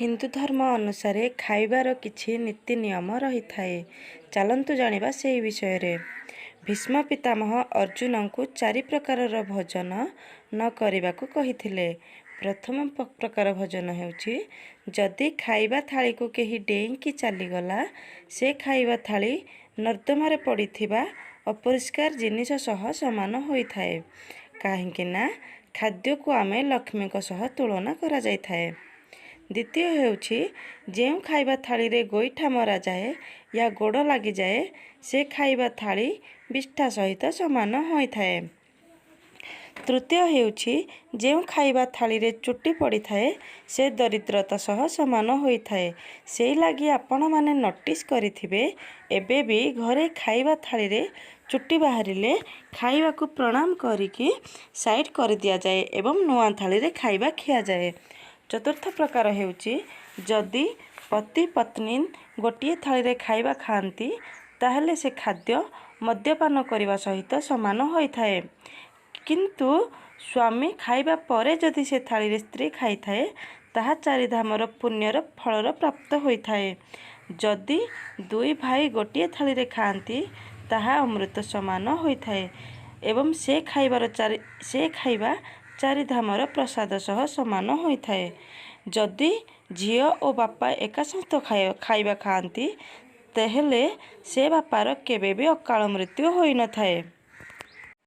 ହିନ୍ଦୁ ଧର୍ମ ଅନୁସାରେ ଖାଇବାର କିଛି ନୀତି ନିୟମ ରହିଥାଏ। ଚାଲନ୍ତୁ ଜାଣିବା ସେହି ବିଷୟରେ। ଭୀଷ୍ମ ପିତାମହ ଅର୍ଜୁନଙ୍କୁ 4 ପ୍ରକାରର ଭୋଜନ ନ କରିବାକୁ କହିଥିଲେ। ପ୍ରଥମ ପ୍ରକାର ଭୋଜନ ହେଉଛି, ଯଦି ଖାଇବା ଥାଳିକୁ କେହି ଡେଇଁକି ଚାଲିଗଲା, ସେ ଖାଇବା ଥାଳି ନର୍ଦ୍ଦମାରେ ପଡ଼ିଥିବା ଅପରିଷ୍କାର ଜିନିଷ ସହ ସମାନ ହୋଇଥାଏ। କାହିଁକି ନା ଖାଦ୍ୟକୁ ଆମେ ଲକ୍ଷ୍ମୀଙ୍କ ସହ ତୁଳନା କରାଯାଇଥାଏ। ଦ୍ୱିତୀୟ ହେଉଛି, ଯେଉଁ ଖାଇବା ଥାଳିରେ ଗୋଇଠା ମରାଯାଏ ୟା ଗୋଡ଼ ଲାଗିଯାଏ, ସେ ଖାଇବା ଥାଳି ବିଷ୍ଠା ସହିତ ସମାନ ହୋଇଥାଏ। ତୃତୀୟ ହେଉଛି, ଯେଉଁ ଖାଇବା ଥାଳିରେ ଚୁଟି ପଡ଼ିଥାଏ, ସେ ଦରିଦ୍ରତା ସହ ସମାନ ହୋଇଥାଏ। ସେଇ ଲାଗି ଆପଣମାନେ ନୋଟିସ୍ କରିଥିବେ, ଏବେ ବି ଘରେ ଖାଇବା ଥାଳିରେ ଚୁଟି ବାହାରିଲେ ଖାଇବାକୁ ପ୍ରଣାମ କରିକି ସାଇଡ଼୍ କରିଦିଆଯାଏ ଏବଂ ନୂଆ ଥାଳିରେ ଖାଇବା ଖିଆଯାଏ। ଚତୁର୍ଥ ପ୍ରକାର ହେଉଛି, ଯଦି ପତି ପତ୍ନୀ ଗୋଟିଏ ଥାଳିରେ ଖାଇବା ଖାଆନ୍ତି, ତାହେଲେ ସେ ଖାଦ୍ୟ ମଦ୍ୟପାନ କରିବା ସହିତ ସମାନ ହୋଇଥାଏ। କିନ୍ତୁ ସ୍ୱାମୀ ଖାଇବା ପରେ ଯଦି ସେ ଥାଳିରେ ସ୍ତ୍ରୀ ଖାଇଥାଏ, ତାହା ଚାରିଧାମର ପୁଣ୍ୟର ଫଳର ପ୍ରାପ୍ତ ହୋଇଥାଏ। ଯଦି ଦୁଇ ଭାଇ ଗୋଟିଏ ଥାଳିରେ ଖାଆନ୍ତି, ତାହା ଅମୃତ ସମାନ ହୋଇଥାଏ ଏବଂ ସେ ଖାଇବା ଚାରିଧାମର ପ୍ରସାଦ ସହ ସମାନ ହୋଇଥାଏ। ଯଦି ଝିଅ ଓ ବାପା ଏକା ସହିତ ଖାଇବା ଖାଆନ୍ତି, ତାହେଲେ ସେ ବାପାର କେବେ ବି ଅକାଳ ମୃତ୍ୟୁ ହୋଇନଥାଏ।